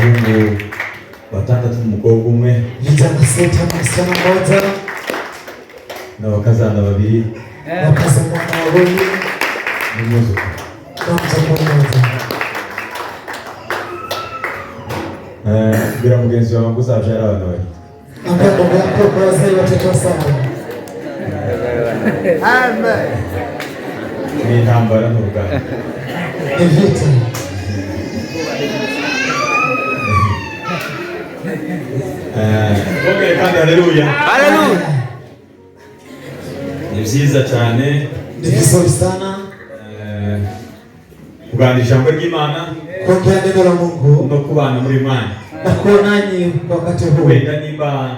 Abahungu batandatu n'umukobwa umwe. Vijana sita na msichana mmoja. N'abakazana babiri. Wakazana wawili. N'umwuzukuru. Na mtoto mmoja. Bwira mugenzi wawe ngo uzabyara abana babiri. Ambia ndugu yako kwa wazee watoto saba. Amen. Ni intambara n'urugamba. Ni vita. Twongere kandi haleluya. Haleluya. Ni byiza cyane. Ni vizuri sana. Kuganira ijambo ry'Imana kuongea neno la Mungu no kubana muri mwanya. Na kuwa nanyi kwa wakati huu. Wenda niba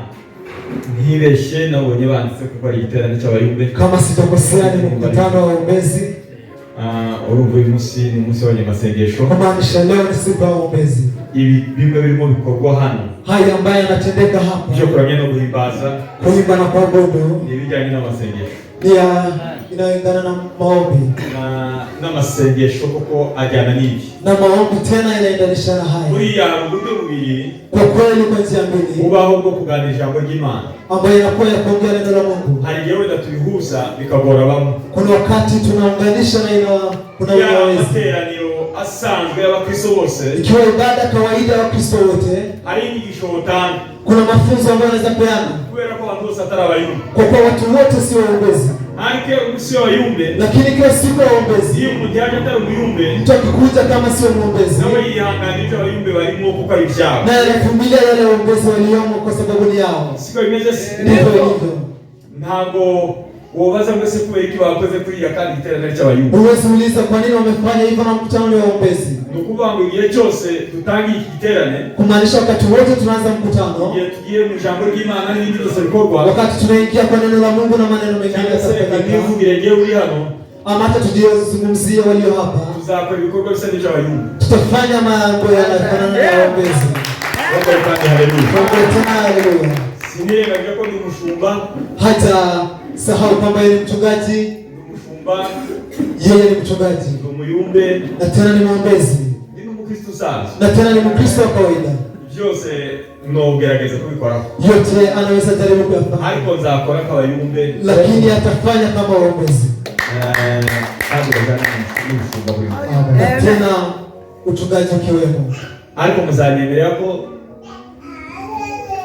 ntibeshye nabonye banditse kuko ari igiterane cy'abayumbe. Kama sijakosea ni mkutano wa waombezi. Urumva uyu munsi ni umunsi w'abanyamasengesho. Kumaanisha leo ni siku ya waombezi. Ibi bimwe birimo bikorwa hano Haya ambayo yanatendeka hapa, byo kuramya no guhimbaza, kuimba na kuabudu, ni ibijyanye n'amasengesho. Ni ya inayoendana na maombi. N'amasengesho kuko ajyana n'ibi. Na maombi tena inaendanisha na haya. Buriya hari uburyo bubiri Kwa kweli kwa njia mbili bubaho bwo kuganira ijambo ry'Imana. Ambayo inakuwa ya kuongea neno la Mungu. Hari igihe wenda tubihuza bikagora bamwe. Kuna wakati tunaunganisha na ina kuna Yaba unaweza. Amateraniro asanzwe y'abakristo bose, Ikiwa ibada kawaida ya Wakristo wote, hari inyigisho butanga, kuna mafunzo ambayo anaweza peana, kubera ko abantu bose atari abayumbe. Kwa kuwa watu wote sio waombezi. Ariko iyo umunsi w'abayumbe, Lakini ikiwa siku ya waombezi, iyo umuntu yaje atari umuyumbe, mtu akikuja kama sio mwombezi, nawe yihanganira ibyo abayumbe barimo kuko ari ibyabo. Naye anavumilia yale waombezi waliomo kwa sababu ni yao. Siko bimeze se? Ndivyo ilivyo. Ntabwo wobaza ngo ese kubera iki bakoze kuriya kandi igiterane ari cy'abayumbe. Huwezi uliza kwa nini wamefanya hivyo na mkutano ni waombezi. Ni ukuvuga ngo igihe cyose dutangiye iki giterane, Kumaanisha wakati wote tunaanza mkutano, igihe tugiye mu ijambo ry'Imana n'ibindi byose bikorwa, wakati tunaingia kwa neno la Mungu na maneno mengine cyangwa se reka yatafanyika, nivugire ngewe uri hano, ama hata tujizungumzie walio hapa, tuzakora ibikorwa bisa n'iby'abayumbe. Tutafanya mambo yanayofanana na waombezi. Twongere kandi haleluya. Tuombe tena haleluya. Sinirengagije ko ndi umushumba. Hata sahau kwamba yeye ni mchungaji. Ndi umushumba. Yeye ni mchungaji. Ndi umuyumbe. Na tena ni mwombezi. Ndi n'umukristo usanzwe. Na tena ni Mkristo wa kawaida. Byose nogerageza kubikoraho. Yote anaweza jaribu kuyafanya, ariko nzakora nk'abayumbe, lakini atafanya kama waombezi. Kandi bajyana n'ubushumba burimo. Na tena uchungaji ukiwemo. Ariko muzanyemerera ko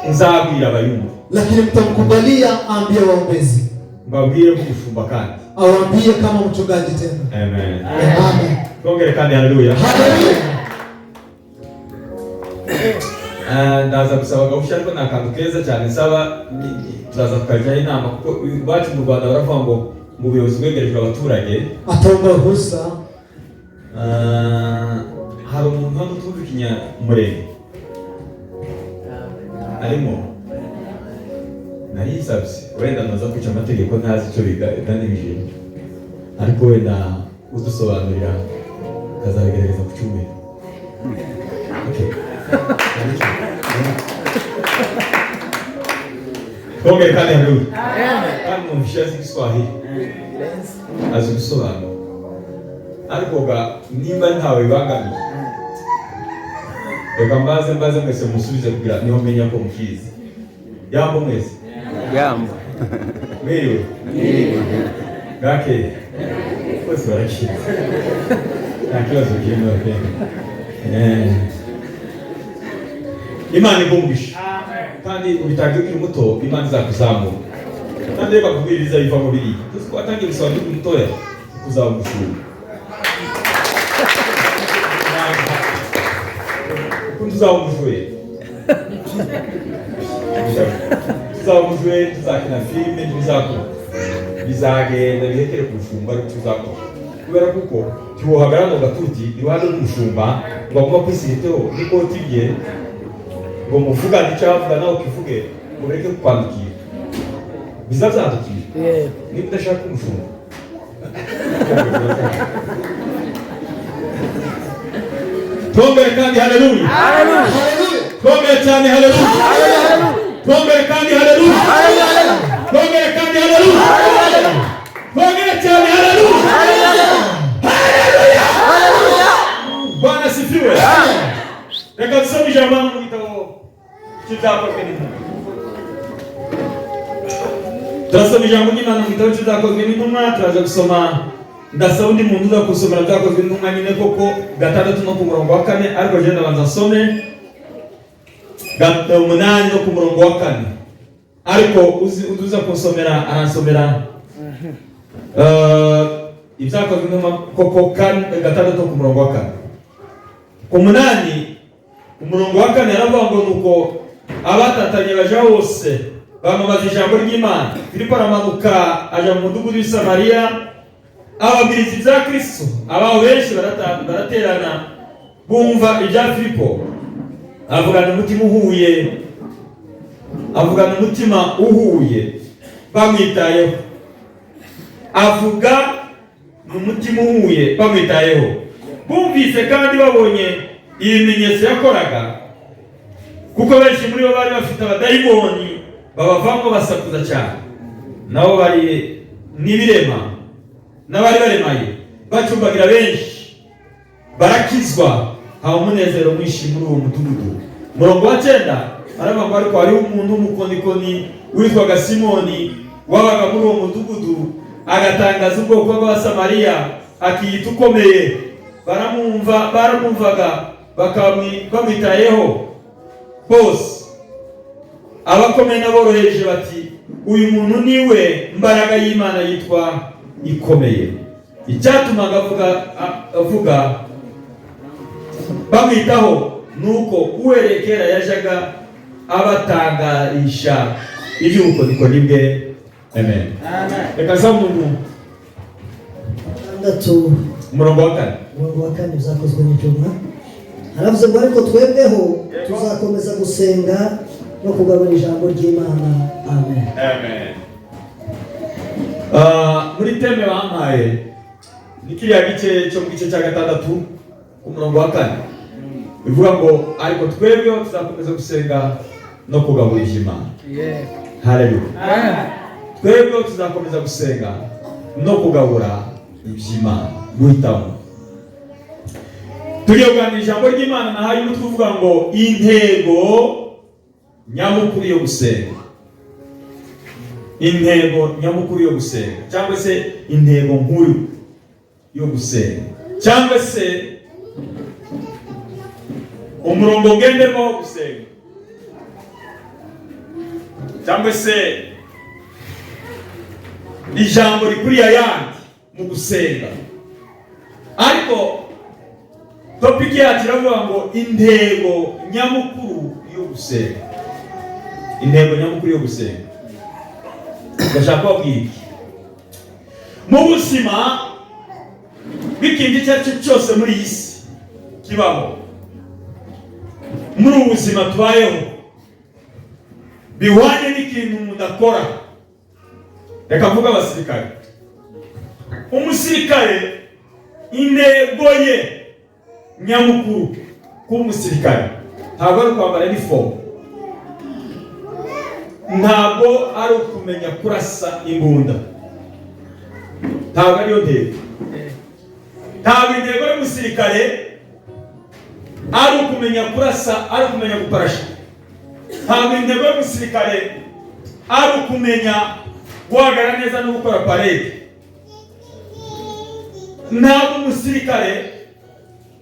nzabwira abayumbe, Lakini mtamkubalia aambie waombezi, mbabwire nk'umushumba kandi. Awaambie kama mchungaji tena. Amen. Amen. Twongere kandi haleluya. Haleluya. Ndaza gusaba gahushya ariko ni akantu keza cyane nsaba turaza tukajyaho inama kuko iwacu mu Rwanda baravuga ngo mu buyobozi bwegerejwe abaturage. Ataomba ruhusa. Hari umuntu hano utumva ikinyamurenge arimo narisabye wenda naza kwica amategeko ntazi icyo biganirije ariko wenda udusobanurira akazabigerageza ku cyumweru. Okay. Twongere kandi haleluya. Kandi mwumvishe azi Igiswahili, azi gusobanura, ariko ga nimba ntawe bibangamiye reka mbaze mbaze mwese musubize kugira niho menya ko mukizi. Yambo mwese. Jambo. Mwiriwe. Bwakeye. Bose barakizi, nta kibazo kirimo pe. Imana igumvisha kandi ubitange ukiri muto, Imana izakuzamura. Kandi reka kubwiriza biva mu biriya tuzi ko watangiye gusaba ukiri mutoya kuzaba umushumba ukundi uzaba umujureri, tuzaba umujureri, tuzakina filime ntibizakora bizagenda bihekere ku bushumba ariko tuzakora kubera kuko ntiwohagarara mu gatuti iruhande rw'umushumba ngo aguma kwisiriteho n'ikoti rye ngo muvugane icyo avuga nawe ukivuge ngo bireke kukwandukira bizabyandukira niba udashaka umushumba. Twongere kandi haleluya. Twongere cyane haleluya. Twongere kandi haleluya. Twongere kandi haleluya. Twongere cyane haleluya. Haleluya. Bwana asifiwe. Reka dusome Turasoma ijambo hano mu gitabo cy'Ibyakozwe n'Intumwa. Turasoma ijambo ry'Imana mu gitabo cy'Ibyakozwe n'Intumwa. Turaza gusoma, ndasaba undi muntu uza gusomera Byakozwe n'Intumwa nyine koko 6 no ku murongo wa 4, ariko je ndabanza nsome 8 no ku murongo wa 4, ariko uzi undi uza kunsomera aransomera Ibyakozwe n'Intumwa koko 6 ku murongo wa 4. Ku 8 ku murongo wa 4 aravuga ngo: "Nuko abatatanye baja hose bamamaza ijambo ry'Imana. Filipo aramanuka aja mu mudugudu w'i Samariya, ababwiriza ibya Kristo. Abaho benshi baraterana, bumva ibya Filipo avugana umutima uhuye, avugana umutima uhuye, bamwitayeho, avuga mu mutima uhuye, bamwitayeho. Bumvise kandi babonye ibimenyetso yakoraga, kuko benshi muri bo bari bafite abadayimoni babavamo basakuza cyane, nabo bari n'ibirema n'abari baremaye bacumbagira, benshi barakizwa, haba umunezero mwinshi muri uwo mudugudu." Umurongo wa 9 aravuga ngo: "Ariko hariho umuntu w'umukonikoni witwaga Simoni, wabaga muri uwo mudugudu, agatangaza ubwoko bw'Abasamariya, akiyita ukomeye. Baramwumva, baramwumvaga, bamwitayeho bose, abakomeye n'aboroheje, bati: 'Uyu muntu niwe mbaraga y'Imana yitwa ikomeye.' Icyatumaga avuga bamwitaho ni uko uhereye kera yajyaga abatangarisha iby'ubukorikori bwe." Amen. Reka nsaba umuntu. 6. Umurongo wa 4. Umurongo wa 4, Byakozwe n'Intumwa, haravuze ngo: "Ariko twebweho tuzakomeza gusenga no kugabana ijambo ry'Imana." Amen. Amen. Muri thème bampaye ni kiriya gice cyo mu gice cya 6 ku murongo wa 4, bivuga ngo: "Ariko twebweho tuzakomeza gusenga no kugaburisha Imana." Haleluya. Twebweho tuzakomeza gusenga no kugabura iby'Imana. Guhitamo. Tugiye kuganira ijambo ry'Imana nahaye umutwe uvuga ngo "Intego nyamukuru yo gusenga", intego nyamukuru yo gusenga, cyangwa se intego nkuru yo gusenga, cyangwa se umurongo ngenderwaho wo gusenga, cyangwa se ijambo rikuriye ayandi mu gusenga. Ariko topic yacu iravuga ngo "Intego nyamukuru yo gusenga", intego nyamukuru yo gusenga. Ndashaka kubabwira iki: mu buzima bw'ikintu icyo ari cyo cyose muri iyi si kibaho, muri ubu buzima tubayeho, bihwanye n'ikintu umuntu akora. Reka mvuge abasirikare. Umusirikare, intego ye nyamukuru kuba umusirikare ntabwo ari ukwambara uniform, ntabwo ari ukumenya kurasa imbunda, ntabwo ariyo ntego. Ntabwo intego y'umusirikare ari ukumenya kurasa, ari ukumenya guparasha. Ntabwo intego y'umusirikare ari ukumenya guhagarara neza no gukora parade. Ntabwo umusirikare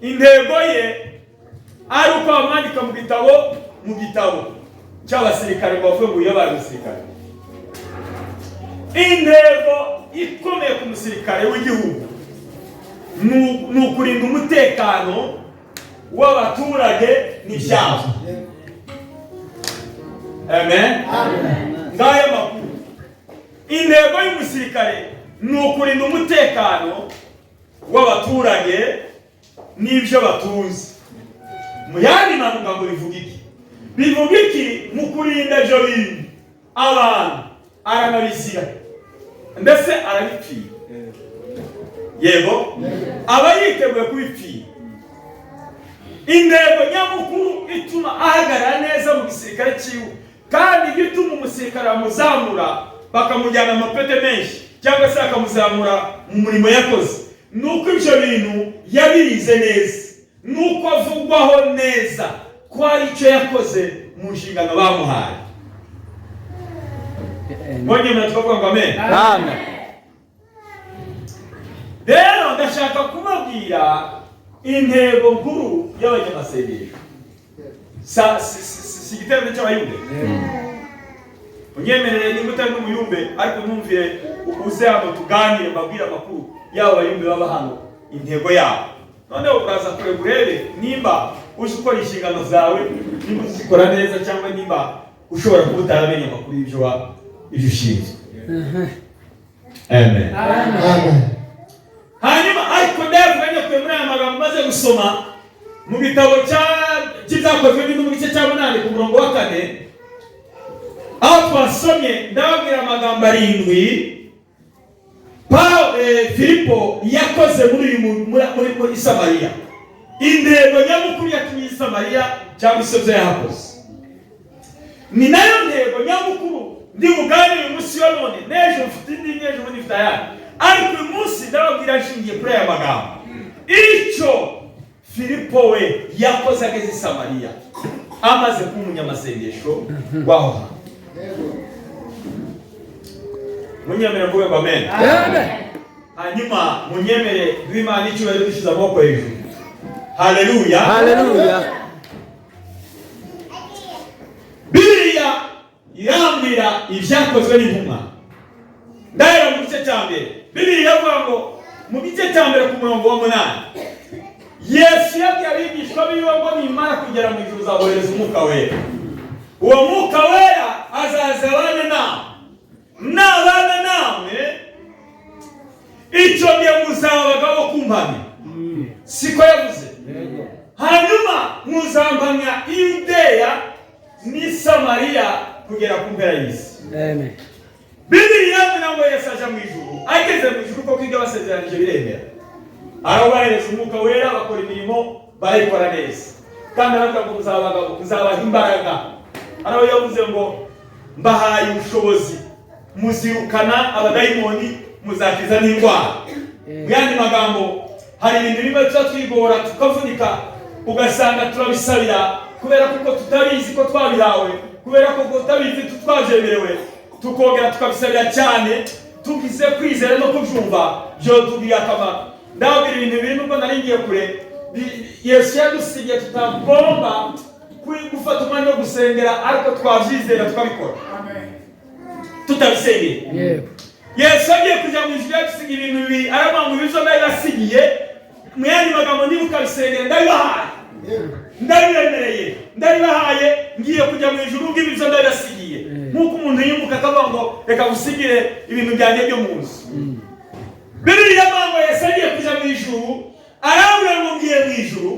intego ye ari uko bamwandika mu gitabo cy'abasirikare ngo bavuge ngo uyu yabaye umusirikare. Intego ikomeye ku musirikare w'igihugu ni ukurinda umutekano w'abaturage n'ibyabo. Amen. Ngayo makuru. Intego y'umusirikare ni ukurinda umutekano w'abaturage n'ibyo batunze. Mu yandi magambo bivuga iki? Bivuga iki? Mu kurinda ibyo bintu, abantu aranabishyira, mbese arabipfira. Yego, aba yiteguye kubipfira. Intego nyamukuru ituma ahagarara neza mu gisirikare cyiwe, kandi igituma umusirikare bamuzamura bakamujyana amapete menshi, cyangwa se bakamuzamura mu murimo yakoze, ni uko ibyo bintu yabirize neza, ni uko avugwaho neza ko Ko hari icyo yakoze mu nshingano bamuhaye. Mwongeye tukavuga ngo amen. Amen. Rero ndashaka kubabwira intego nkuru y'abanyamasengesho. Si igiterane cy'abayumbe. Unyemerere, nimba utari n'umuyumbe ariko numvire, uze hano tuganire, mbabwire amakuru y'abo bayumbe baba hano, intego yabo. Noneho uraza kureba urebe nimba uzi ukora inshingano zawe, nimba uzikora neza, cyangwa nimba ushobora kuba utaramenye amakuru y'ibyo ibyo ushinzwe. Amen. Amen. Hanyuma ariko ndayavuga nyakuye muri aya magambo maze gusoma mu gitabo cy'Ibyakozwe n'Intumwa, mu gice cya 8 ku murongo wa 4, aho twasomye. Ndababwira amagambo arindwi Paul, Filipo yakoze muri uyu muri Samariya, intego nyamukuru yatumye i Samariya cyangwa se ibyo yahakoze. Ni nayo ntego nyamukuru ndi buganire uyu munsi wa none. N'ejo mfite indi, n'ejo bundi mfite ayandi, ariko uyu munsi ndababwira nshingiye kuri aya magambo, icyo Filipo we yakoze ageze i Samariya, amaze kuba umunyamasengesho w'aho hantu. Munyemere mvuge ngo amen. Amen. Hanyuma munyemere duhe Imana icyubahiro dushyize amaboko hejuru. Haleluya! Haleluya. Bibiliya irambwira, Ibyakozwe n'Intumwa, ndahera mu gice cya 1. Bibiliya iravuga ngo mu gice cya 1 ku murongo wa 8, Yesu yabwiye abigishwa biwe ngo nimara kugera mu ijuru uzabohereza Umwuka Wera. Uwo Mwuka Wera azaza abane nawe. Nabana namwe, icyo gihe muzaba abagabo kumpamya. Siko yavuze? Hanyuma muzampamya i Yudeya n'i Samariya kugera ku mpera y'isi. Amen. Bibiliya iravuga ngo Yesu aja mu ijuru. Ageze mu ijuru koko, ibyo basezeranije biremera, arabahereza Umwuka Wera, bakora imirimo, barayikora neza. Kandi aravuga ngo muzabaha imbaraga. Araho yavuze ngo mbahaye ubushobozi, muzirukana abadayimoni, muzakiza n'indwara. Mu yandi magambo, hari ibintu bimwe tuba twigora tukavunika, ugasanga turabisabira kubera kuko tutabizi ko twabihawe, kubera ko tutabizi twabyemerewe, tukongera tukabisabira cyane tugize kwizera no kubyumva byotugiriye akamaro. Ndababwira ibintu biri, nubwo nari ngiye kure, Yesu yadusigiye tutagomba gufata umwanya wo gusengera, ariko twabyizera tukabikora tutabisengeye. Yesu agiye kujya mu ijuru yadusigiye ibintu bibiri. Aravuga ngo ibyo ndabibasigiye. Mu yandi magambo, niba ukabisengera, ndabibahaye, ndabibemereye, ndabibahaye, ngiye kujya mu ijuru, ubwo ibyo ndabibasigiye. Nk'uko umuntu yimuka akavuga ngo reka gusigire ibintu byanjye byo mu nzu. Bibiliya ivuga ngo Yesu agiye kujya mu ijuru arabwira ngo ngiye mu ijuru,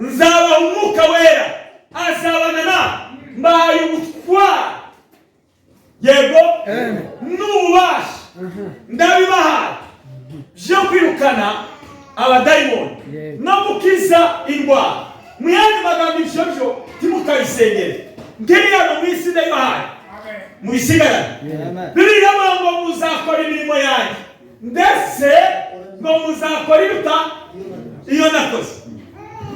nzabaha Umwuka Wera, azabana nawe, mbahaye ubutware, yego, n'ububasha, ndabibahaye byo kwirukana abadayimoni no gukiza indwara. Mu yandi magambo, ibyo byo ntimukabisengere, ngiri hano mu isi, ndabibahaye, mubisigarane. Bibiliya ivuga ngo muzakora imirimo yanjye, ndetse ngo muzakora iruta iyo nakoze.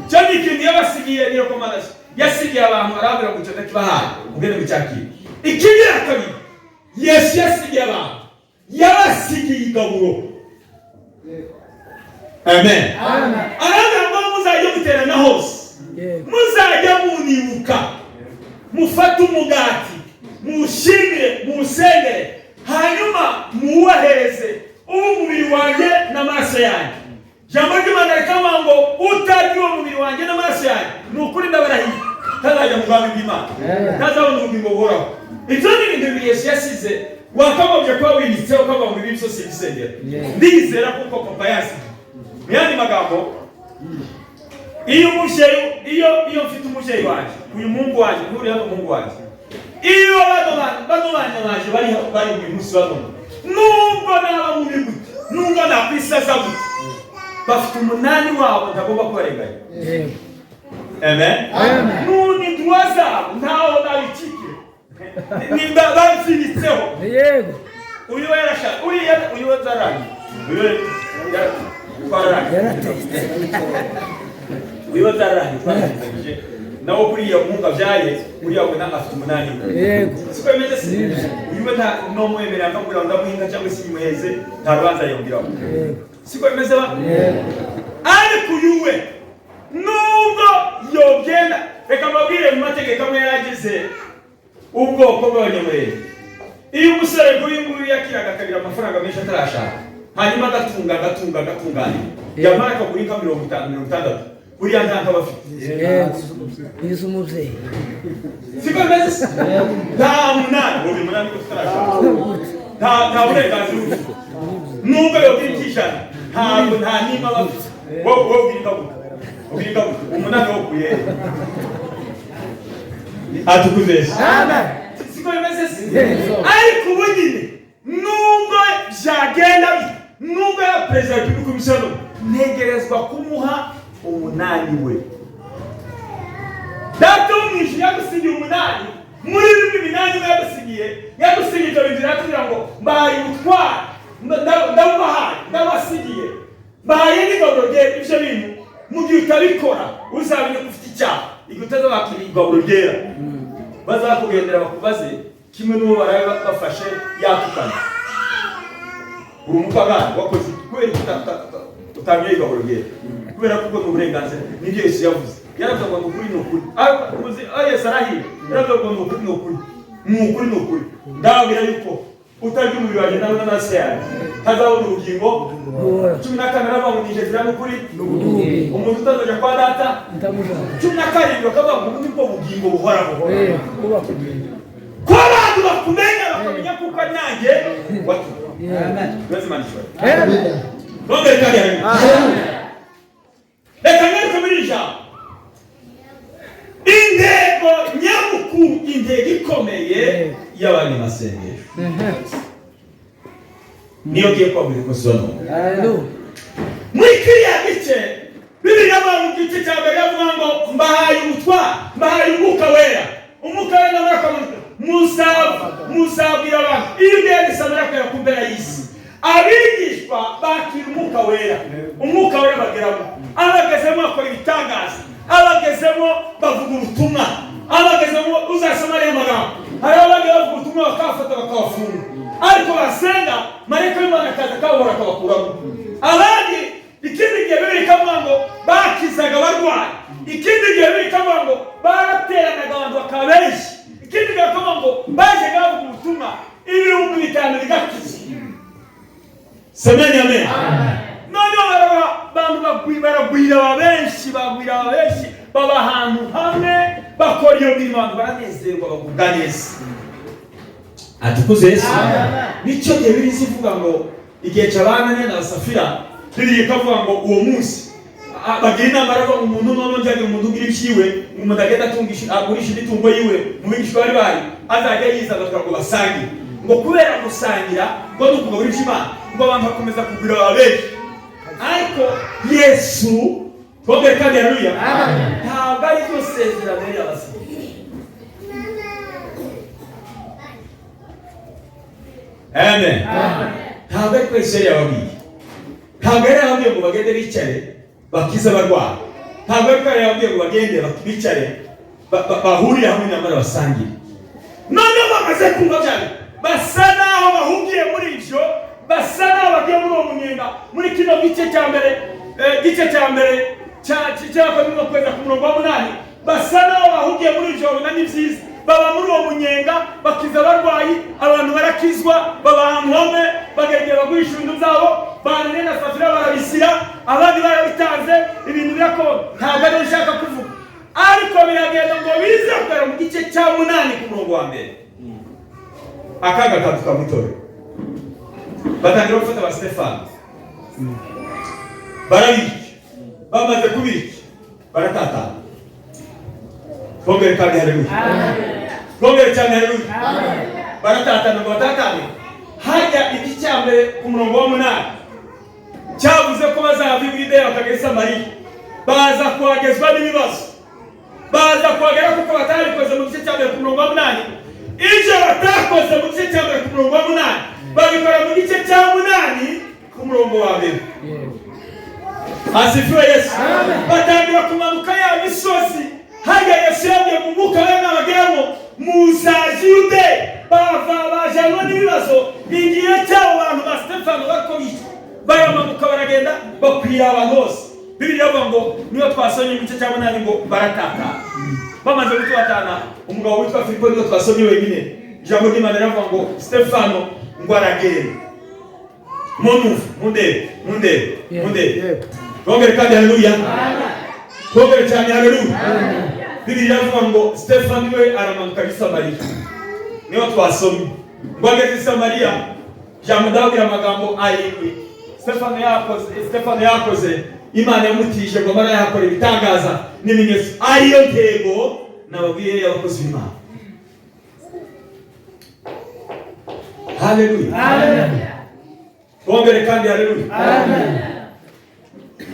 Icyo ni ikintu yabasigiye, niyo komandasiyo yasigiye abantu. Arababwira ngo icyo ndakibahaye, mugende mucyakire. Ikigira kabiri Yesu yasigiye abantu, yabasigiye igaburo. Amen. Arababwira ngo muzajya muterana hose, muzajya munibuka, mufate umugati, muwushimire, muwusengere, hanyuma muwubahereze ubu umubiri wanjye n'amaraso yanjye. Ijambo ry'Imana rikavuga ngo utarya uwo mubiri wanjye n'amaraso yanjye, ni ukuri ndabarahiye, ntazajya mu bwami bw'Imana, ntazabona ubugingo buhoraho. Ibyo ni ibintu bibiri Yesu yasize wakagombye kuba wibitseho, ukavuga ngo ibi byose bisengera, ndizera kuko papa yasize. Mu yandi magambo, iyo umubyeyi, iyo mfite umubyeyi wanjye, uyu muhungu wanjye, nkuriya ni umuhungu wanjye, iyo bano bana banje bari uyu munsi bano, nubwo naba mubi gute, nubwo nakwisaza gute, bafite umunani wabo, ntagomba kubarenganya. Amen. Nuni droit zabo ntaho nabicikira, nimba babyiritseho. Uyu we yarashaka, uriya, uyu we byararangiye, uyu we twararangiye, uyu we byararangiye, twararangije. Nawe kuriya umuhungu abyaye, uriya we afite umunani we. Siko bimeze se? Uyu we nta nomwemerera akabwira ngo ndamuhinga cyangwa se nyimuheze, nta rubanza yongeraho. Siko bimeze ba? Ariko uyu we nubwo yogenda, reka mbabwire, mu mategeko amwe yaragize ubwoko bw'Abanyamurenge, iyo umusore nk'uyu nguyu yakiraga akagira amafaranga menshi atarashaka, hanyuma agatunga, agatunga, agatunganya, yamara akagura inka 50, 60, buriya nta nkaba afite. Yego, iz'umubyeyi. Siko bimeze se? Nta munani, ubu munani ko tutarashaka, nta burenganzira ufite. Nubwo yogira icy'ijana, ntabwo, nta nima aba afite. Wowe ubwira inka gute? Ubwira inka gute? Umunani wo kuye atukuze Yesu. Siko bimeze se? Ariko ubu nyine nubwo byagenda bite, nubwo ya perezida wa repubulika umusoro, ntegerezwa kumuha umunani we. Data wo mu ijuru yagusigiye umunani. Muri bimwe iminani we yagusigiye, yagusigiye ibyo bintu kugira ngo mbahaye ubutware, ndabubahaye, ndabasigiye, mbahaye n'igaburo ryera. Ibyo bintu mu gihe utabikora, uzamenye ko ufite icyaha. Igihe utazabakira igaburo ryera, bazakugendera bakubaze kimwe n'uwo baraye bafashe yatukana: "Uri umupagani, wakoze iki? Kubera iki utanyoye igaburo ryera?" Kubera ko ubwo ni uburenganzira. Nibyo Yesu yavuze. Yaravuze ngo ni ukuri, ni ukuri. Ariko uzi aho Yesu arahiye? Yaravuze ngo ni ukuri, ni ukuri, ni ukuri, ni ukuri, ndababwira yuko utarya umubiri wanjye nawe n'amaraso yanjye ntazabona ubugingo. 14 aravuga ngo nije nzira n'ukuri, umuntu utazajya kwa Data. Ndamujana. 17 bakavuga ngo ubu nibwo bugingo buhoraho, Kuba kugenda. ko abantu bakumenya, bakamenya kuko ari nanjye watumye. Urazimanishwa. Nongere kandi haleluya. Reka ngaruke muri iri jambo. Intego nyamukuru, intego ikomeye y'abanyamasengesho niyo ngiye kubabwira umunsi wa none. Haleluya. Muri kiriya gice, Bibiliya ivuga mu gice cya mbere, yavuga ngo mbahaye ubutware, mbahaye Umwuka Wera. Umwuka Wera namara akamanuka, muzabwira abantu. Iyo ugenda i Samariya ukagera ku mpera y'isi, abigishwa bakira Umwuka Wera. Umwuka Wera bageramo, abagezemo bakora ibitangaza, abagezemo bavuga ubutumwa, abagezemo, uzasoma ariyo magambo, hari abagiye bavuga ubutumwa bakabafata bakabafunga, ariko basenga marayika w'Imana akaza akabahora akabakuramo. Abandi ikindi gihe Bibiliya ikavuga ngo bakizaga abarwayi. Ikindi gihe Bibiliya ikavuga ngo barateranaga abantu bakaba benshi. Ikindi gihe bakavuga ngo bajyaga bavuga ubutumwa, 5000 bigakiza. Semeni amen. Noneho baraba abantu baragwira, aba benshi bagwira, aba benshi baba ahantu hamwe, bakora iyo mirimo, abantu baranezerwa, bagubwa neza. Atukuze Yesu. Nicyo gihe Bibiliya ivuga ngo igihe cy'Abananiya na Safira, Bibiliya ikavuga ngo uwo munsi bagira inama, aravuga ngo umuntu noneho njyagira umuntu ugira ibyiwe, ngo umuntu agenda atungisha, agurisha imitungo yiwe mu bigishwa bari bahari, azajya yizana kugira ngo basangire, ngo kubera gusangira ngo ni ukugaburisha Imana, ngo abantu bakomeza kugura aba benshi. Ariko Yesu, twongere kandi haleluya, ntabwo ari ryo sezerano yari yabasigiye. Amen. Ntabwo ariko Yesu yari yababwiye, ntabwo yari yababwiye ngo bagende bicare bakize abarwayi, ntabwo ariko yari yababwiye ngo bagende bicare bahurire hamwe nyamara basangire. Noneho bamaze kumva cyane, basa naho bahugiye muri ibyo, basa naho bagiye muri uwo munyenga. Muri kino gice cya mbere, gice cya mbere cya kabiri kugeza ku murongo wa 8, basa naho bahugiye muri ibyo, babona ni byiza, baba muri uwo munyenga, bakiza abarwayi, abantu barakizwa, baba ahantu hamwe, bagegera bagurisha ibintu byabo. Bananiya na Safira barabisira, abandi barabitanze, ibintu birakonda. Ntabwo ariyo nshaka kuvuga, ariko biragenda ngo bize kugera mu gice cya 8 ku murongo wa 1, akaga kaduka mu itorero, batangira gufata ba Stefano, barabica. Bamaze kubica baratatana. Twongere kandi haleluya. Twongere cyane haleluya. Baratatana, ngo batatane. Hajya igice cya 1 ku murongo wa 8 cyavuze ko bazava i Buyudeya bakagera i Samariya, baza kuhagezwa n'ibibazo, baza kuhagera kuko batabikoze mu gice cya 1 ku murongo wa 8. Ibyo batakoze mu gice cya 1 ku murongo wa 8 babikora mu gice cya 8 ku murongo wa 1. Asifiwe Yesu. Batangira kumanuka ya misozi. Hajya Yesu yabwiye mu mwuka we n'abageramo muzaji Yude, bava bajanwa n'ibibazo igihe cy'abo bantu ba Stefano bariko bicwa, baramanuka baragenda bakwira abantu bose. Bibiliya ivuga ngo niyo twasomye mu gice cya 8 ngo baratatana. Bamaze gutatana, umugabo witwa Filipo niyo twasomye wenyine, ijambo ry'Imana riravuga ngo Stefano ngo aragenda. Munumve, mundebe, mundebe, mundebe. Twongere kandi haleluya. Twongere cyane haleluya. Bibiliya iravuga ngo Stefano we aramanuka i Samariya, niyo twasomye, ngo ageze i Samariya. Jambo ndababwira amagambo arindwi Stefano yakoze. Stefano yakoze, Imana yamutije ngo amara yakora ibitangaza n'ibimenyetso, ariyo ntego nababwiye y'abakozi b'Imana. Haleluya. Twongere kandi haleluya.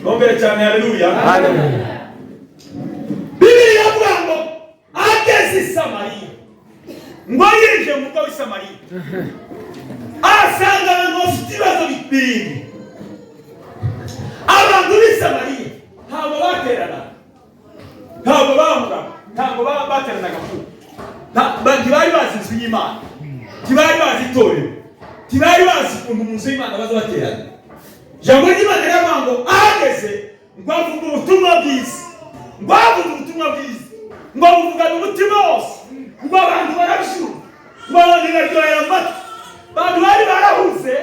Twongere cyane haleluya. Bibiliya iravuga ngo ageze i Samariya, ngo yinjiye mu rugo w'i Samariya, asanga abantu bafite ibibazo birindwi. Abantu b'i Samariya ntabwo bateranaga, ntabwo bahuraga, ntabwo bateranaga ku ntibari bazi inzu y'Imana, ntibari bazi itorero, ntibari bazi ukuntu mu nzu y'Imana baza baterana. Ijambo ry'Imana riravuga ngo ahageze ngo avuga ubutumwa bwiza, ngo avuga ubutumwa bwiza, ngo abuvugane umutima wose, ngo abantu barabyumva, ngo abantu baryohera amatwi. Abantu bari barahuze,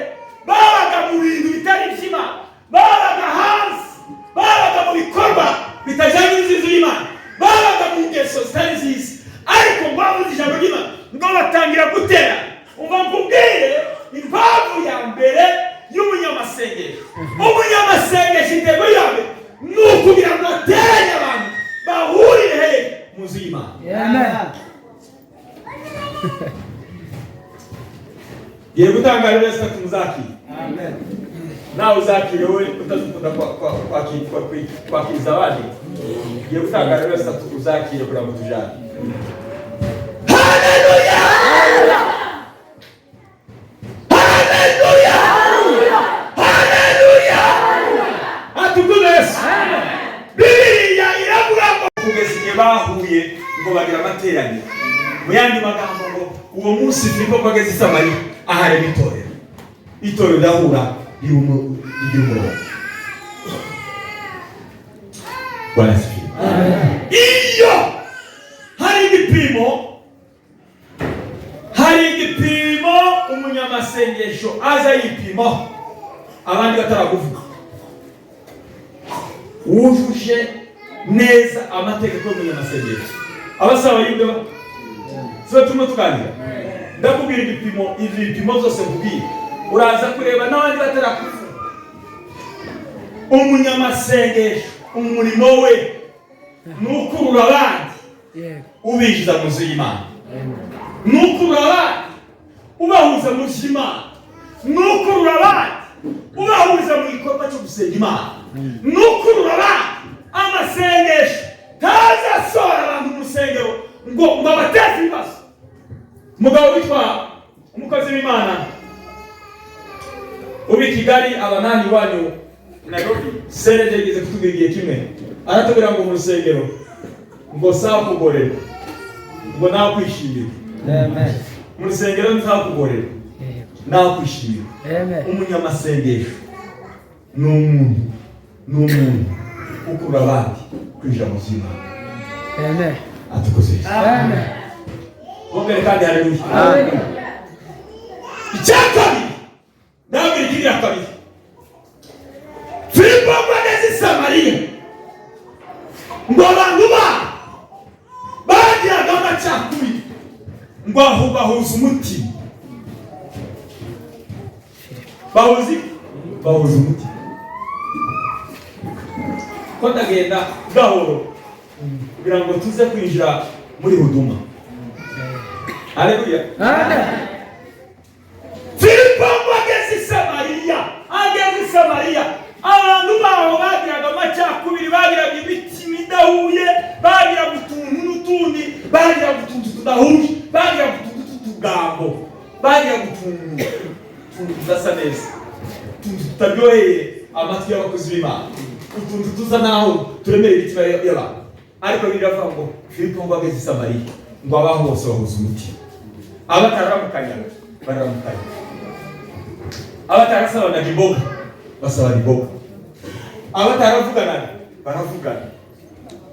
babaga mu bintu bitari iby'Imana, babaga hanze, babaga mu bikorwa bitajyanye n'inzu y'Imana, babaga mu ngeso zitari nziza, ariko ngo bavuze ijambo ry'Imana ngo batangira gutera. Umva nkubwire impamvu ya mbere y'umunyamasengesho. Umunyamasengesho intego ya mbere ni ukugira ngo ateranye abantu bahurire he? Mu nzu y'Imana. Ngiye gutanga rero Yesu ati muzakire. Nawe uzakire, wowe utazikunda kwakiriza abandi. Ngiye gutanga rero Yesu ati uzakire kugira ngo tujane. Haleluya! Haleluya! Haleluya! Atukuze Yesu. Bibiliya iravuga ngo kugeza igihe bahuye ngo bagira amateraniro. Mu yandi magambo ngo uwo munsi Filipo ko ageze i Samariya aharema itorero. Itorero rirahura rigira umurongo. Bwana asifiwe. Iyo hari igipimo, hari igipimo umunyamasengesho aza yipimaho abandi batarakuvuga, wujuje neza amategeko y'umunyamasengesho. Abasaba yumve sibo turimo tuganira. Ndakubwira igipimo, ibi bipimo byose nkubwiye uraza kureba n'abandi batarakuvuga. Umunyamasengesho umurimo we ni ukurura abandi ubinjiza mu nzu y'Imana, ni ukurura abandi ubahuza mu by'Imana, ni ukurura abandi ubahuza mu gikorwa cyo gusenga Imana, ni ukurura abandi. Amasengesho ntazasohora abantu mu rusengero ngo abateze ibibazo. Umugabo witwa umukozi w'Imana uba i Kigali, abanani iwanyu Nairobi, Serege yigeze kutubwira igihe kimwe, aratubwira ngo mu rusengero ngo sawa kugorera, ngo nawe kwishimira. Mu rusengero ntizakugorera, nawe kwishimira. Umunyamasengesho ni umuntu, ni umuntu ukurura abandi kwinjira mu by'Imana. Atukuze Yesu. Bongere kandi haleluya. Icya kabiri ndababwira ikigira kabiri. Filipo ngo ageze i Samariya, ngo abantu bagiraga amacakubiri, ngo aho bahuza umutima, bahuza umutima. Ko ndagenda gahoro kugira ngo tuze kwinjira muri huduma. Haleluya. Filipo ngo ageze i Samariya, ageze i Samariya, abantu baho bagiraga amacakubiri, bagiraga imitima idahuye, bagiraga utuntu n'utundi, bagiraga utuntu tudahuye, bagiraga utuntu tw'utugambo, bagiraga utuntu tudasa neza, utuntu tutaryoheye amatwi y'abakozi b'Imana, utuntu tuza naho turemera imitima y'abantu. Ariko biravuga ngo Filipo ngo ageze i Samariya, ngo abaho bose bahuza umutima, abatararamukanya bararamukanya, abatarasabanaga imboga basabana imboga, abataravuganaga baravugana.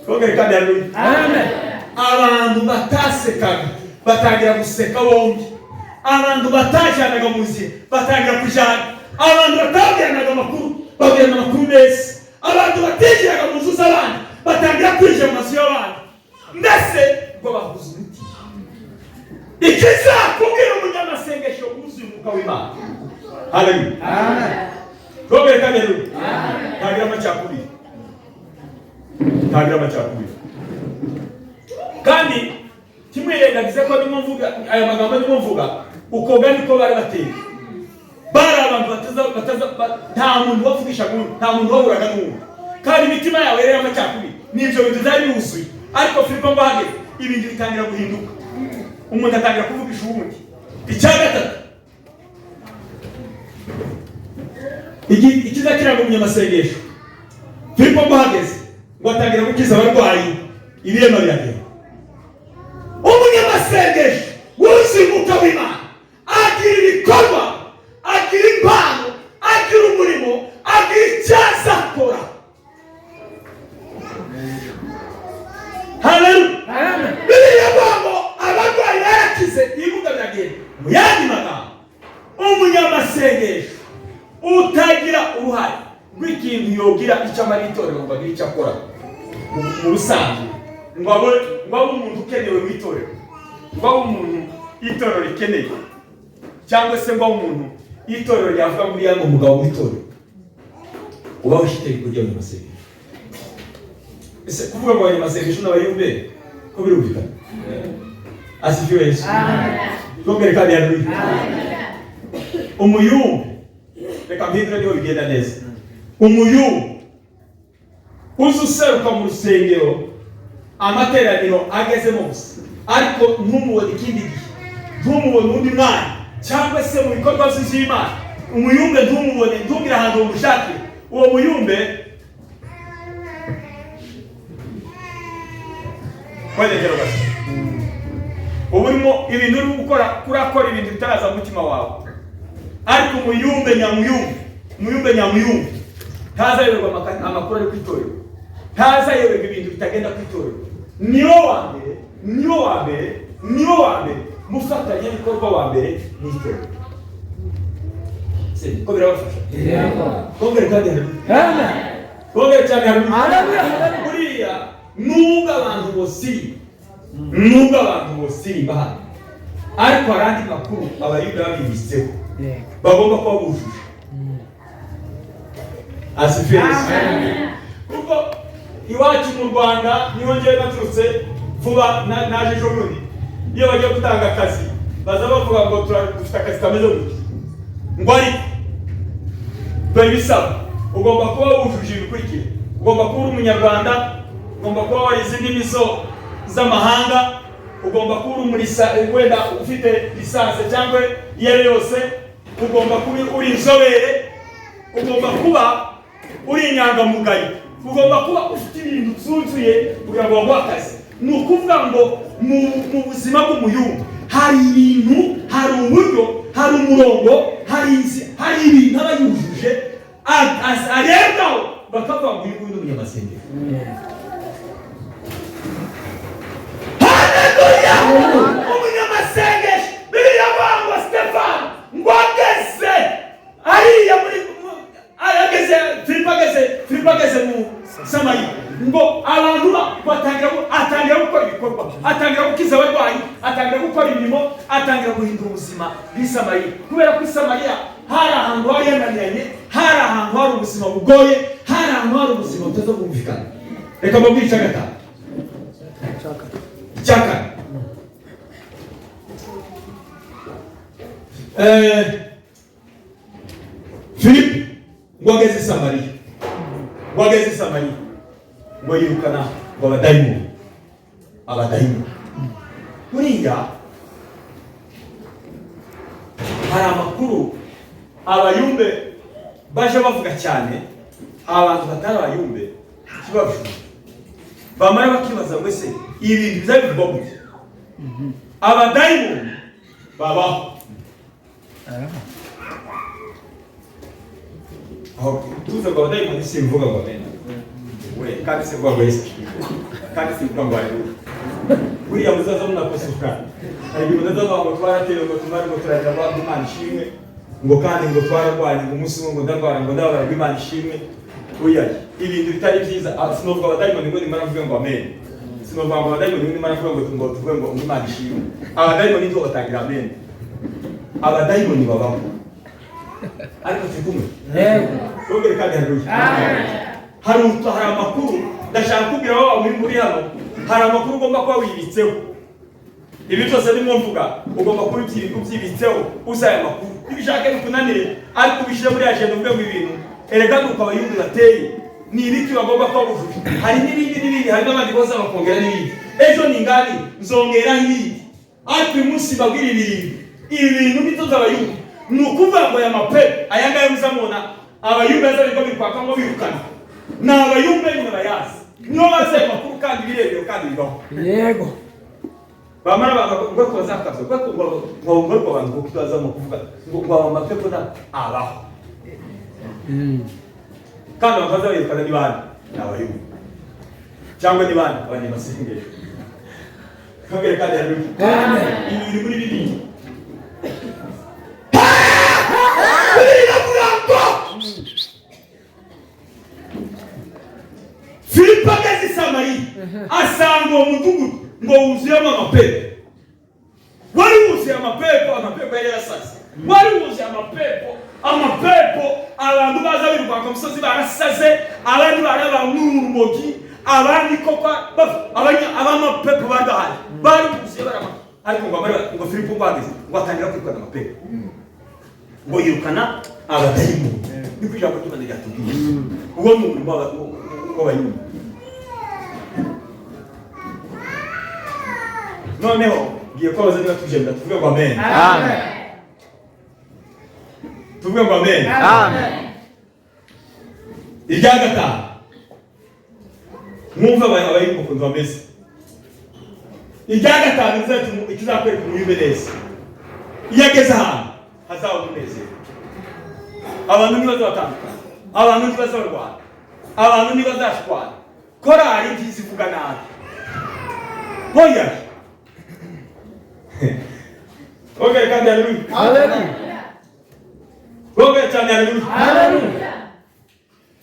Twongere kandi haleluya. Amen. Abantu batasekaga batangira guseka bombi, abantu batajyanaga mu nzira batangira kujyana, abantu batabwiranaga amakuru babwirana amakuru meza, abantu batinjiraga mu nzu z'abandi batangira kwinjira mu mazu y'abandi, mbese ngo bahuze umutima. Ikizakubwira umunyamasengesho wuzuye umwuka w'Imana. Haleluya. Twongere kandi haleluya. Ntagira amacakubiri, ntagira amacakubiri. Kandi kimwirengagize ko ndimo mvuga aya magambo, ndimo mvuga ukoga niko bari bateye. Bari abantu bataza nta muntu wavugishaga undi, nta muntu wahuraga n'undi, kandi imitima yawe yari y'amacakubiri, n'ibyo bintu byari biwuzuye. Ariko Filipo ngo ahageze, ibintu bitangira guhinduka, umuntu atangira kuvugisha uwundi. Icya gatatu ikiza kiranga umunyamasengesho, Filipo ngo ahageze ngo atangira gukiza abarwayi, ibirema biragenda. Umunyamasengesho wuzuye umwuka w'Imana agira ibikorwa, agira impano, agira umurimo, agira icyo azakora. Haleluya. Amen. Bibiliya ivuga ngo abarwayi barakize, ibibuga biragenda. Mu yandi magambo, umunyamasengesho utagira uruhare rw'ikintu yogira icyo amara itorero, ngo agire icyo akora mu rusange, ngo abe umuntu ukenewe mu itorero, ngo abe umuntu itorero rikeneye, cyangwa se ngo abe umuntu itorero ryavuga ngo uriya ni umugabo w'itorero, uba ufite itegeko ry'abanyamasengesho. Ese kuvuga ngo abanyamasengesho n'abayumbe ko birumvikana? Asifiwe Yesu. Twongere kandi haleluya. Umuyumbe, reka mpindure niho bigenda neza. Umuyumbe uza useruka mu rusengero amateraniro agezemo gusa, ariko ntumubone ikindi gihe, ntumubone undi mwanya, cyangwa se mu bikorwa by'Imana, umuyumbe ntumubone, ntugire ahantu umushakire. Uwo muyumbe kwegera gasa, uba urimo ibintu uri gukora, kurakora ibintu bitaraza mu mutima wawe. Ariko umuyumbe nyamuyumbe, umuyumbe nyamuyumbe ntazayoberwa amakuru ari ku itorero, ntazayoberwa ibintu bitagenda ku itorero. Niwo wa mbere, niwo wa mbere, niwo wa mbere mufatanyabikorwa wa mbere mu itorero. Ko birabafasha? Twongere kandi haleluya. Amen. Twongere cyane haleluya. Haleluya. Buriya nubwo abantu bosiri, nubwo abantu bosirimba hano, ariko hari andi makuru abayuda babibitseho bagomba kuba bujuje. Asifiwe Yesu. Kuko iwacu mu Rwanda niho ngewe naturutse vuba, naje ejo bundi, iyo bagiye gutanga akazi baza bavuga ngo dufite akazi kameze gutya, ngo ariko dore ibisabwa, ugomba kuba wujuje ibikurikira, ugomba kuba uri umunyarwanda, ugomba kuba warize indimi z'amahanga, ugomba kuba uri wenda ufite lisansi cyangwa iyo ari yose, ugomba kuba uri inzobere, ugomba kuba uri inyangamugayo, ugomba kuba ufite ibintu byuzuye kugira ngo baguhe akazi. Ni ukuvuga ngo mu buzima bw'umuyumbu hari ibintu, hari uburyo, hari umurongo, hari hari ibintu aba yujuje arebwaho bakavuga ngo uyu nguyu ni umunyamasengesho. Haleluya! Umunyamasengesho, Bibiliya ivuga ngo Stefano ngo ageze hariya muri, ageze Filipo, ageze Filipo, ageze mu Samariya, ngo abantu batangira atangira gukora ibikorwa, atangira gukiza abarwayi, atangira gukora imirimo, atangira guhindura ubuzima bw'i Samariya. Kubera ko i Samariya hari ahantu hari yananiranye, hari ahantu hari ubuzima bugoye, hari ahantu hari ubuzima butaza kumvikana. Reka mbabwire icya gatanu. Icya kane, Filipo ngo ageze i Samariya, ngo ageze i Samariya ngo yirukana ngo abadayimoni, abadayimoni. Buriya hari amakuru abayumbe baje bavuga cyane, abantu batari abayumbe kibabujura. Bamara bakibaza ngo ese ibintu bizabivugwa gute? Abadayimoni babaho. Aho tuze ngo abadayimoni simvuga ngo amen. We kandi simvuga ngo Yesu ashimwe. Kandi simvuga ngo haleluya. Buriya muzaza munakosoka. Hari igihe muzaza ngo twaratewe ngo tumare ngo turagira ngo Imana ishimwe, ngo kandi ngo twararwanye ngo umunsi umwe ngo ndarwara ngo ndababara ngo Imana ishimwe. Oya, ibintu bitari byiza. Sinovuga abadayimoni ngo nimara mvuge ngo amen. Sinovuga ngo abadayimoni ngo nimara mvuge ngo tuvuge ngo Imana ishimwe. Abadayimoni ndio batangira amen. Abadayimoni babaho. Ariko turi kumwe. Yego. Twongere kandi haleluya. Amen. Hari amakuru ndashaka kubwira wowe muri hano, hari amakuru ugomba kuba wibitseho. Ibi byose ndimo mvuga ugomba kuba ubyibitseho, uzi aya makuru. Nibishake bikunanire, ariko ubishyire muri agenda uvuge ngo ibintu erega nuko abayumbi bateye ni ibiki bagomba kuba bujuje. Hari n'ibindi n'ibindi, hari n'abandi boza bakongera n'ibindi. Ejo ni ngani nzongera ibindi, ariko uyu munsi mbabwira ibintu. Ibi bintu nibyo by'abayumbi. Ni ukuvuga ngo aya mape aya ngaya muzamubona abayumbi bazabirirwa bikwaka ngo birukana, ni abayumbi nyine bayazi, niyo bazi ayo makuru kandi biremewe kandi bibaho. Yego. Bamara ngo bazakabya ngo ngo ngo abantu ngo kitazamo kuvuga ngo ngo aba mapepo na abaho. Kandi bakaza birukana ni bande? Ni abayumbi cyangwa ni bande? Abanyamasengesho. Kongere kandi haleluya. Amen. Ibi biri muri Bibiliya. Filipo ageze i Samariya asanga uwo mudugudu ngo wuzuyemo amapepo. Wari wuzuye amapepo, amapepo yari yarasaze. Wari wuzuye amapepo, amapepo, abantu baza birukanka ku musozi barasaze, abandi barabanywurumogi, abandi koko abamapepo bari bahari. Bari wuzuye barama. Ariko ngo abari ngo Filipo ngo ahageze ngo atangira kwirukana amapepo. Ngo yirukana abadayimoni. Niko ijambo ry'Imana ryatubwiye. Uwo ni umurimo w'abayumbi. Noneho ngiye kubabaza niba tujenda tuvuge ngo amen. Amen. Tuvuge ngo amen. Amen. Irya gatanu. Mwumve abayumbi ukuntu bameze. Irya gatanu ikizakwereka umuyumbi neza. Iyo ageze ahantu hazaba umunezero. Abantu ntibazabatandukana, abantu ntibazarwana, abantu ntibazashwana. Korali ntizivuga nabi. Oya. Okay, kandi haleluya. Haleluya. Okay, cyane haleluya. Haleluya.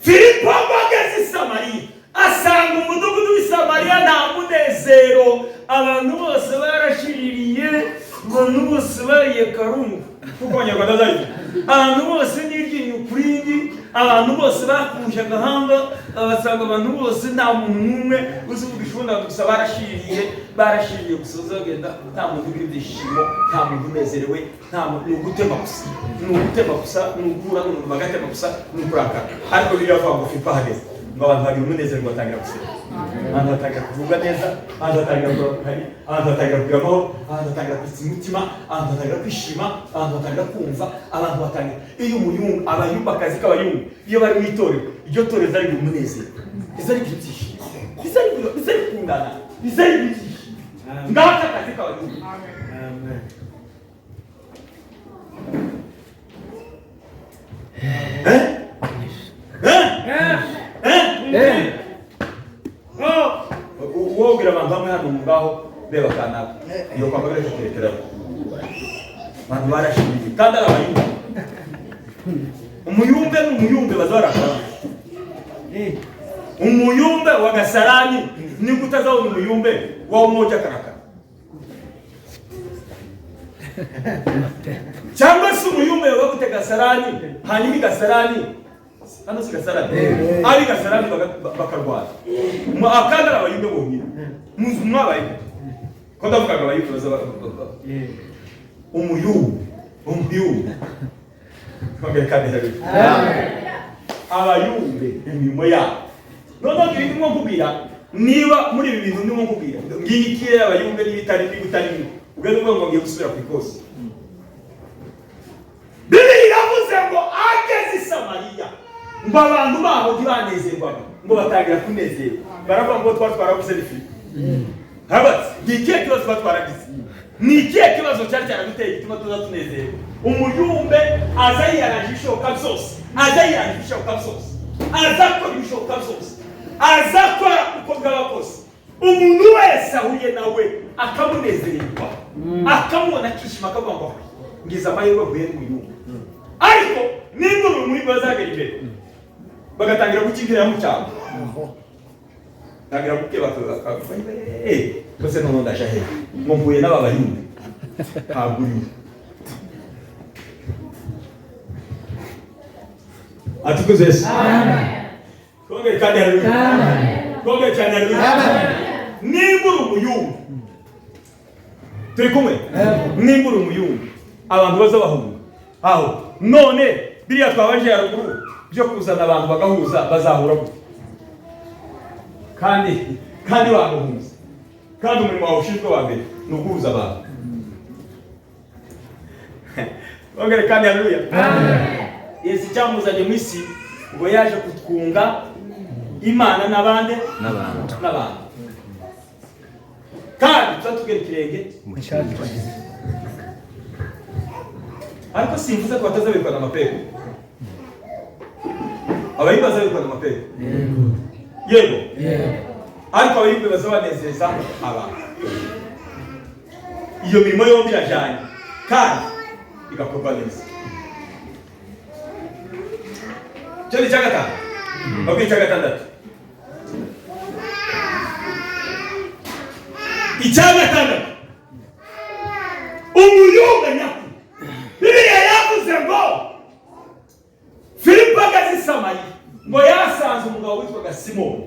Filipo ageze i Samariya asanga umudugudu w'i Samariya nta munezero, abantu bose barashiririye, abantu bose bariye karungu kuko abanyarwanda bazayivuga. Abantu bose n'iryinyo ku rindi, abantu bose bakuje agahanga, basanga abantu bose nta muntu n'umwe uzi uvuga ishunda gusa, barashiririye, barashiririye gusa, uzagenda nta muntu ugira ibyishimo, nta muntu unezerewe, nta muntu, ni ugutema gusa, ni ugutema gusa, ni uguhura n'umuntu bagatema gusa, ni ukurakara. Ariko biriya avuga ngo Filipo ahageze ngo abantu bagira umunezero ngo batangira guseka, abantu batangira kuvuga neza, abantu batangira kurakara, abantu batangira kugira amahoro, abantu batangira kwitsa umutima, abantu batangira kwishima, abantu batangira kumva, abantu batangira. Iyo umuyumba, abayumba akazi k'abayumba, iyo bari mu itorero, iryo torero rizari umunezero, rizari ibyishimo, rizari kungana, rizari ibyishimo. Ngaka akazi k'abayumba. Amen. Wobwira abantu bamwe hano ngaho reba kanaka iyo kwa bagara terekera abantu barashimye kandi arabayumva. Umuyumbe n'umuyumbe bazarakara. Umuyumbe wa Gasarani ni kutazao umuyumbe wa umoja karaka. Cyangwa se umuyumbe wa gute Gasarani hanyuma Gasarani hano si Gasarani ari Gasarani bakarwara mu akandara abayumbe bonyine muzu mwabaye ko ndavuga abayumbe baza umuyumbe umuyumbe twongere kandi haleluya. Amen. Abayumbe imirimo yabo. Noneho ibi ndimo nkubwira, niba muri ibi bintu ndimo nkubwira ngiyi ikirere abayumbe n'ibitari n'ibitari ubwo ni ngo ngiye gusubira ku ikosi. Bibiliya iravuze ngo ageze i Samariya ngo abantu baho ntibanezerwaga, ngo batangira kunezerwa. Baravuga ngo twarabuze ni Filipo. Habatse ni ikihe kibazo tuba twaragize? Ni ikihe kibazo cyari cyaraduteye gituma tuza tunezerwa? Umuyumbe aza yiyaranje ibishoboka byose, aza yiyaranje ibishoboka byose, aza akora ibishoboka byose, aza akora uko bwaba kose. Umuntu wese ahuye nawe akamunezererwa, akamubona akishima, akavuga ngo ngize amahirwe ahuye n'umuyumbe. Ariko nimba uri umuyumbe bazagera imbere bagatangira gukingira mu cyaro, tangira gukeba bose, none ndaje he ngo mpuye n'aba bayumbe? Ntabwo uriwe. Atukuze Yesu. Twongere kandi haleluya. Twongere cyane haleluya. Nimba uri umuyumbe, turi kumwe, nimba uri umuyumbe abantu baza bahunga aho. None biriya twabaje haruguru byo kuzana abantu bagahuza, bazahura gute kandi bagahuza, kandi umurimo wawe ushinzwe wa mbere ni uguhuza abantu? Twongere kandi haleluya. Yesu icyamuzanye mu isi ngo yaje kutwunga Imana n'abandi n'abantu, kandi tuba tugera ikirenge. Ariko simvuze ko batazabirukana amapego, abayumbe bazabirukana amapego, yego, ariko abayumbe bazabanezeza abantu. Iyo mirimo yombi irajyanye kandi igakorwa neza. Icyo ni icya gatanu, babwire icya gatandatu. Icya gatandatu, umuyumbe nyakuri. Bibiliya yavuze ngo Filipo ageze i Samariya ngo yasanze umugabo witwaga Simoni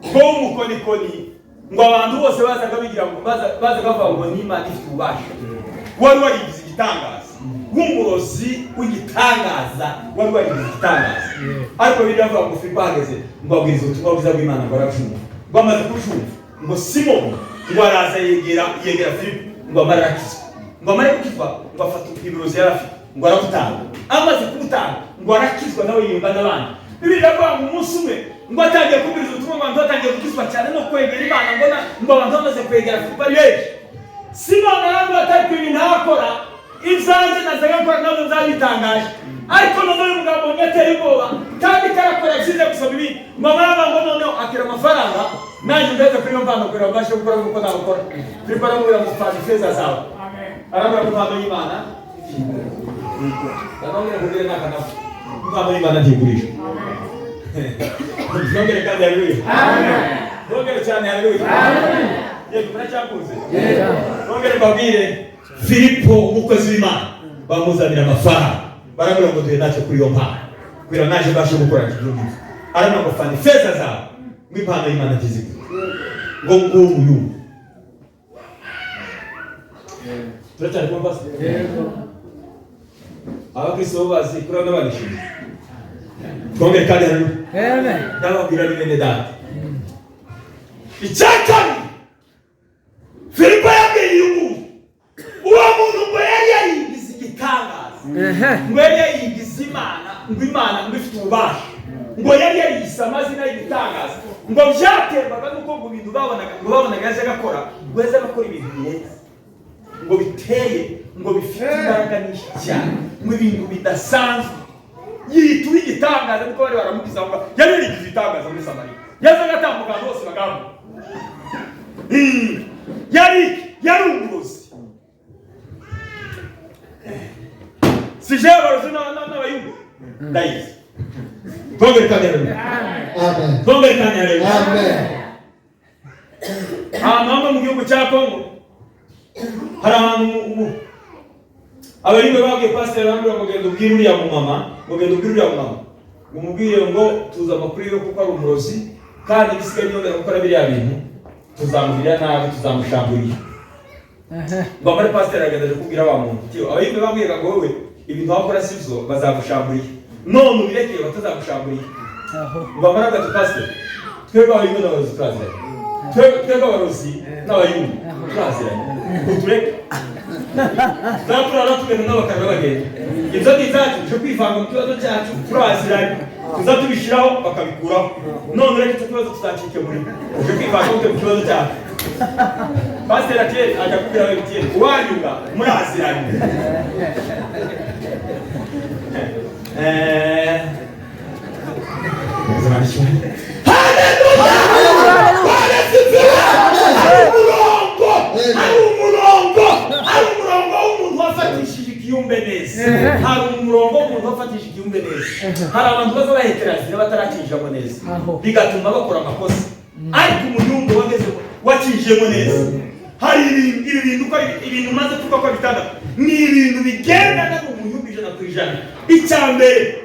ngo w'umukonikoni, ngo abantu bose bazaga bigira ngo bazaga bavuga ngo ni Imana ifite ububasha, wari warigize igitangaza, w'umurozi w'igitangaza, wari warigize igitangaza. Ariko Bibiliya avuga ngo Filipo ahageze ngo abwiriza ubutumwa bwiza bw'Imana, ngo aracumva, ngo amaze kucumva ngo Simoni ngo araza yegera Filipo ngo amare arakizwa, ngo amare gukizwa ngo afata ibirozi yari afite ngo arabutanga, amaze kubutanga ngo arakizwa nawe yiyumva n'abandi. Bibiliya iravuga ngo umunsi umwe ngo atangiye kubwiriza ubutumwa ngo abantu batangiye gukizwa cyane no kwegera Imana, ngo ngo abantu bamaze kwegera Filipo ari benshi. Simoni aravuga ati ariko ibi ntakora, ibyanjye nazaga gukora nabyo byabitangaje, ariko noneho uyu mugabo mbonye ateye ubwoba kandi karakora yashyize gusoma ibindi, ngo amara ngo noneho akira amafaranga nanjye ndahita kuri iyo mpano kugira ngo mbashe gukora nk'uko nabukora. Filipo aramubwira ngo fana ifeza zawe, aramubwira ngo impano y'Imana nanone nkubwire n'aka nako, impano y'Imana ntigurishwa. Twongere kandi haleluya. Twongere cyane haleluya. Yego, muracyakunze. Twongere mbabwire Filipo umukozi w'Imana bamuzanira amafaranga, baramubwira ngo duhe ntacyo kuri iyo mpano kugira ngo naje mbashe gukora iki ngiki. Aramubwira ngo fana ifeza zawe ngo impano y'Imana ntizigurishwa, ngo nguwo umuyumbe. Turacyari kumva se? Abakristo bo bazi kuri bano banishimye. Twongere kandi haleluya. Ndababwira ni bene data. Icya kabiri Filipo yabwiye uyu muntu, uwo muntu ngo yari yarigize igitangaza, ngo yari yarigize Imana, ngo Imana ngo ifite ububasha, ngo yari yariyise amazina y'igitangaza, ngo byaterwaga n'uko ngo ibintu babonaga, ngo babonaga yazaga akora, ngo yazaga akora ibintu birenze, ngo biteye, ngo bifite imbaraga nyinshi cyane, ngo ibintu bidasanzwe. Yitwa igitangaza kuko bari baramugize aho ngaho. Yari yarigize igitangaza muri Samariya, yazaga atambuka ahantu hose bagambuka. Yari umurozi. Si jewe abarozi n'abayumbe ndayizi. Twongere kandi haleluya. Amen. Twongere kandi haleluya. Amen. Ahantu hamwe mu gihugu cya Kongo hari ahantu abayumbe babwiye pasiteri, baramubwira ngo genda ubwire uriya mumama, ngo genda ubwire uriya mumama, ngo umubwire ngo tuzi amakuru yo kuko ari umurozi, kandi ibisigaye niyongera gukora biriya bintu tuzamugirira nabi, tuzamushamburira. Ngo amare pasiteri agenda aje kubwira wa muntu, tiyo abayumbe bambwiraga ngo wowe ibintu wakora si byo, bazagushamburiye, none ubirekeye batazagushamburiye. Ngo amare agati pasiteri, twebwe abayumbe n'abarozi turaziranye, twebwe abarozi n'abayumbe turaziranye, utureke zaturara tugenda n'abakara bagenda, ibyo ni ibyacu, tuje kwivanga mu kibazo cyacu, turaziranye. Tuza tubishyiraho bakabikuraho. None rero icyo kibazo tuzakikemurira. Uje kwivanga gute mu kibazo cyacu? Pasiteri Atiel ajya kubwira Etienne uwanyuga muraziranye. Hari umurongo w'umuntu wafatishije ikiyumbe neza. Hari umurongo w'umuntu wafatishije ikiyumbe neza. Hari abantu baza baheterazira batarakinjiramo neza, bigatuma bakora amakosa. Ariko umuyumbe wageze wakinjiyemo neza. Hari ibi bintu uko ibintu maze kuvuga ko bitandatu ni ibintu bigendana n'umuyumbe 100%. Icya mbere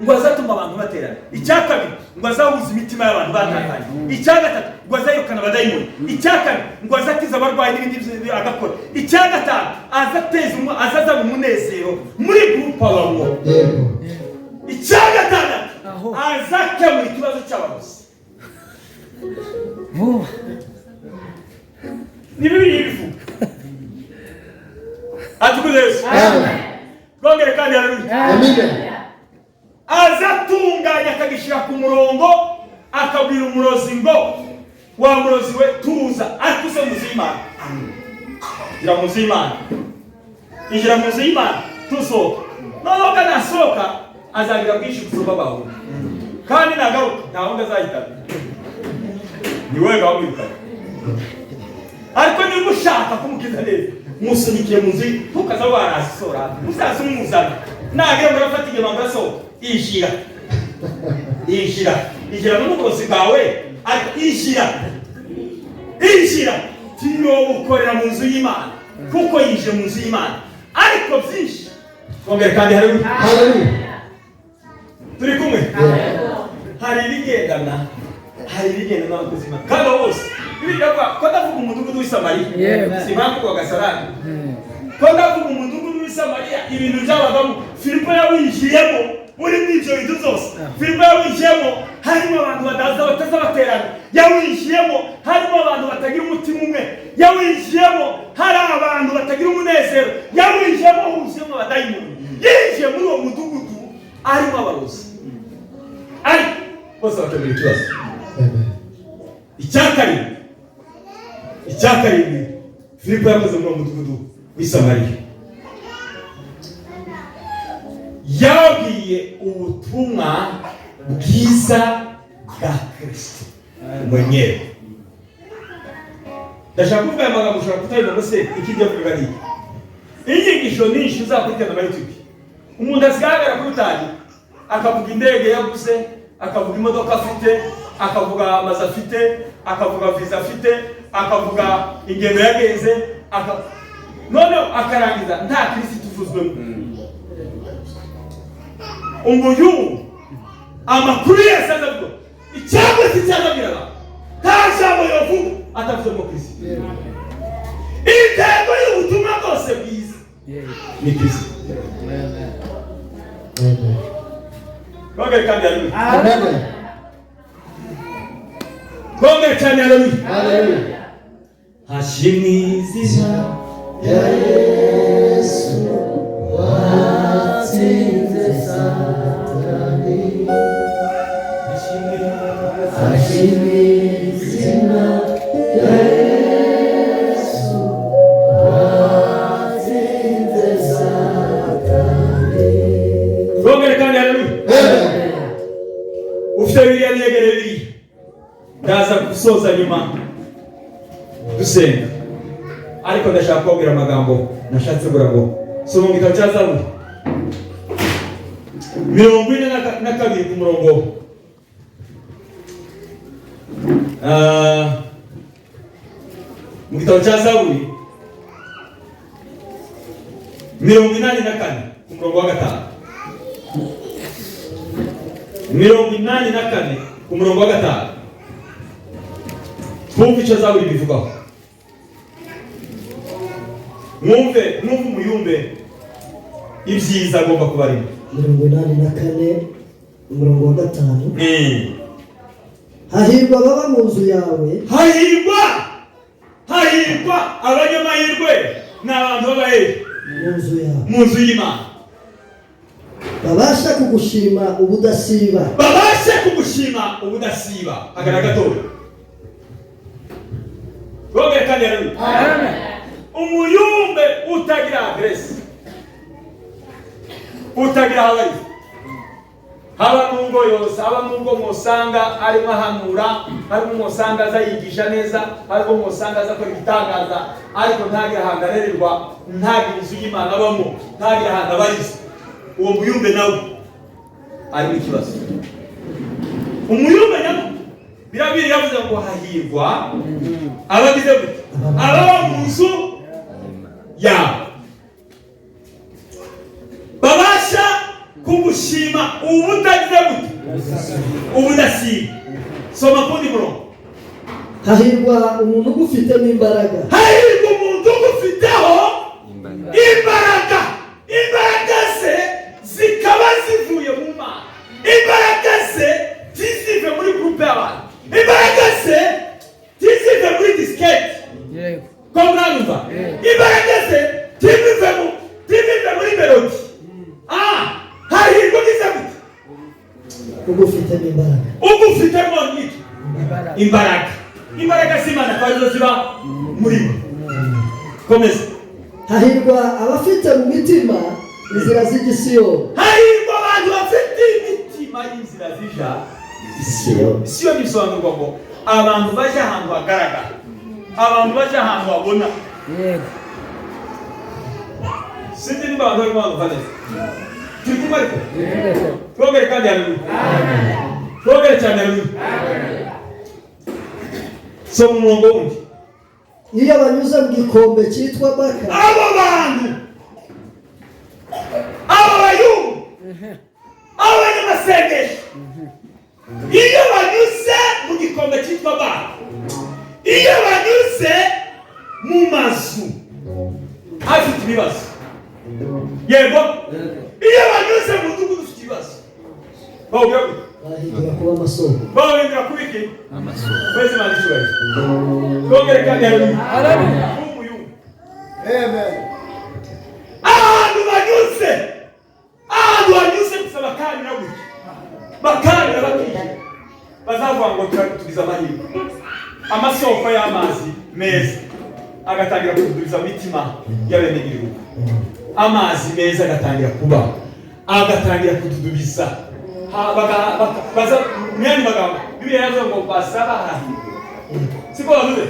ngo azatuma abantu baterana. Icya kabiri ngo azahuza imitima y'abantu batatanye. Icya gatatu ngo azayirukana abadayimoni. Icya kane ngo azakiza abarwayi n'ibindi agakora. Icya gatanu azateza azazana umunezero muri groupe abamo. Icya gatandatu azakemura ikibazo cy'abarozi. Ni Bibiliya ibivuga. Atukuze Yesu. Twongere kandi haleluya. Amen. Azatunganya akagishyira ku murongo, akabwira umurozi ngo wa murozi we tuza, ariko use muzima. Gira muzima. Injira mu nzu y'Imana tusohoka. Noneho kanasohoka azagira bwinshi gusumba bawe. Kandi nagaruka nta wundi azahitana. Ni wowe wamwirukanye. Ariko niba ushaka kumukiza neza, musunikiye mu nzu, ntukaza warasora, uzaza umuzana. Nagira ngo arafata igihe bamurasohoka, injira. Injira. Injira n'uburozi bwawe, ariko injira. Injira. Tiyo ukorera mu nzu y'Imana, kuko yinjiye mu nzu y'Imana. Ariko byinshi. Twongere kandi haleluya. Haleluya. Turi kumwe. Hari ibigendana, hari ibigendana n'abakozi b'Imana. Kandi bose Bibiliya iravuga ko ndavuga umudugudu w'i Samariya. Si impamvu kwa Gasarani. Ko ndavuga umudugudu w'i Samariya, ibintu byabagamo Filipo yawinjiyemo muri ibyo bintu byose. Filipo yawinjiyemo harimo abantu badaza bataza baterana. Yawinjiyemo harimo abantu batagira umutima umwe. Yawinjiyemo hari abantu batagira umunezero. Yawinjiyemo huzuyemo abadayimoni. Yinjiye muri uwo mudugudu arimo abarozi. Ariko bose bakemura ikibazo. Icya karindwi Filipo yakoze muri uwo mudugudu w'i Samariya, yabwiye ubutumwa bwiza bwa Kristo mwenyewe. Ndashaka kuvuga aya magambo, ushobora kutabibona se ikijya kuvuga ni iki. Inyigisho nyinshi uzakurikirana muri YouTube, umuntu asigaragara kuri rutari akavuga indege yaguze, akavuga imodoka afite, akavuga amazu afite, akavuga visa afite, akavuga ingendo yagenze, noneho akarangiza nta Kristo uvuzwemo. Umuyu amakuru yose azavuga icyangwa se icyazabwira abantu, nta jambo yovuga atavuze ngo Kristo. Intego y'ubutumwa bwose bwiza ni Kristo. Twongere kandi haleluya. Amen. Twongere cyane haleluya. Haleluya. Hashimwe izina rya Yesu watsinze Satani. Hashimwe izina rya Yesu watsinze Satani. Twongere kandi haleluya. Ufite Bibiliya niyegere Bibiliya. Ndaza gusoza nyuma dusenga, ariko ndashaka kubabwira amagambo nashatse kugira ngo soma mu gitabo cya Zaburi 42 ku murongo mu gitabo cya Zaburi 84 ku murongo wa 5, 84 ku murongo wa 5. Twumve icyo Zaburi bivugaho. Mwumve umuyumbe ibyiza agomba kuba arimo. 84 umurongo wa 5. Hahirwa ababa mu nzu yawe. Hahirwa, hahirwa abanyamahirwe ni abantu baba hehe? Mu nzu yawe. Mu nzu y'Imana. Babasha kugushima ubudasiba. Babashe kugushima ubudasiba. Agana gatoya. Twongere kandi haleluya. Umuyumbe utagira adresse, utagira aho abarizwa, haba mu ngo yose, haba mu ngo mwosanga arimo ahanura, harimo mwosanga aza yigisha neza, harimo mwosanga aza akora ibitangaza, ariko ntagira ahantu arererwa, ntagira inzu y'Imana abamo, ntagira ahantu abarizwa, uwo muyumbe nawe arimo ikibazo. Umuyumbe nawe birabiri yavuze ngo hahirwa abagize gute, ababa mu nzu yawe, babasha kugushima ubutagize gute, ubudasiba. Soma kundi murongo. Hahirwa umuntu ugufitemo imbaraga. Hahirwa umuntu ugufiteho imbaraga, imbaraga ze zikaba zivuye mu Mana, imbaraga ze ntizive muri groupe y'abantu, imbaraga ze ntizive muri disiketi. Ko muranyumva? Imbaraga ze ntibive muri melody. Hahirwa ugize gute? Ugufitemo imbaraga. Ugufitemo iki? Imbaraga. Imbaraga z'Imana akaba arizo ziba muri we. Komeza. Hahirwa abafite mu mitima inzira z'igisiyoni. Hahirwa abantu bafite imitima y'inzira zija Isiyoni. Isiyoni bisobanurwa ngo abantu baje ahantu hagaragara, abantu baje ahantu habona. Sinzi niba abantu barimo barumva neza. Turi kumwe ariko? Twongere kandi haleluya. Twongere cyane haleluya. Soma umurongo wundi. Iyo banyuze mu gikombe cyitwa Baka. Abo bantu, abo bayumbu, abo banyamasengesho, iyo banyuze mu gikombe cyitwa Baka, iyo banyuze mu mazu afite ibibazo, yego, iyo banyuze mu mudugudu ufite ibibazo, bawubwira gute? Bahindura kuba amasoko. Bawuhindura kuba iki? Amasoko. Kwezi Imana icyubahiro. Twongere kandi haleluya. Umuyumbu. Ahantu banyuze, ahantu banyuze gusa bakarira gutya, bakarira bakishyura, bazavuga ngo tugize amahirwe, amasoko y'amazi meza agatangira kududubiza mitima y'abenegihugu, amazi meza agatangira kuba, agatangira kududubiza. Mwene magambo Bibiliya yavuze ngo basaba hahirwa, siko bavuze?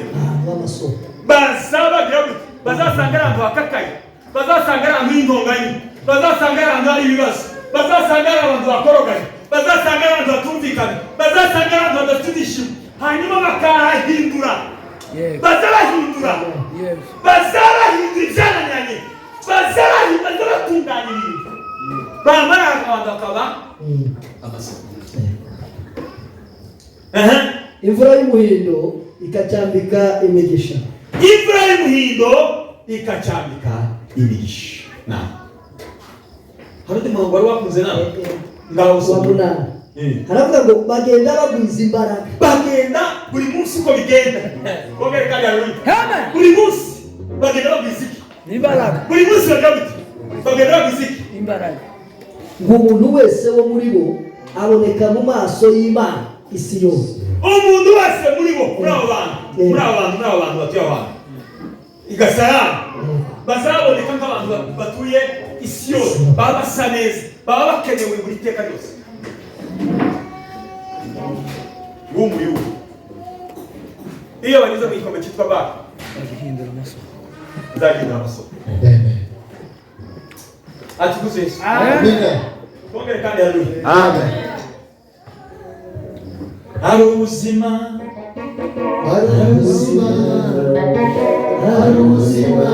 Basaba gira gute? Bazasanga ari ahantu hakakaye, bazasanga ari ahantu h'intonganya, bazasanga ari ahantu hari ibibazo, bazasanga ari abantu bakoroganye, bazasanga ari abantu batumvikana, bazasanga ari abantu badafite ibyishimo, hanyuma bakahahindura. Bazabahindura, bazabahindura ibyananiranye, bazabatunganya ibintu, bamara abantu bakaba amasoko. Imvura y'umuhindo ikacyambika imigisha. Imvura y'umuhindo ikacyambika imigisha. Hari undi murongo wari wakunze nawe? Ngaho wa munani. Haravuga ngo bagenda bagwiza imbaraga. Bagenda buri munsi uko bigenda. Bongere kandi haleluya. Buri munsi bagenda bagwiza iki? Imbaraga. Buri munsi bagenda bagwiza iki? Imbaraga. Ngo umuntu wese wo muri bo aboneka mu maso y'Imana isi yose. Umuntu wese muri bo, muri abo bantu, muri abo bantu, muri abo bantu batuye aho hantu i Gasarani, bazaboneka nk'abantu batuye isi yose, baba basa neza, baba bakenewe buri teka ryose. W'umuyuda iyo banyuze mu gikombe cyitwa Baka, bagihindura amasoko, nzagihindura amasoko. Atukuze Yesu. Amen. Twongere kandi haleluya. Amen. Hari ubuzima, hari ubuzima, hari ubuzima.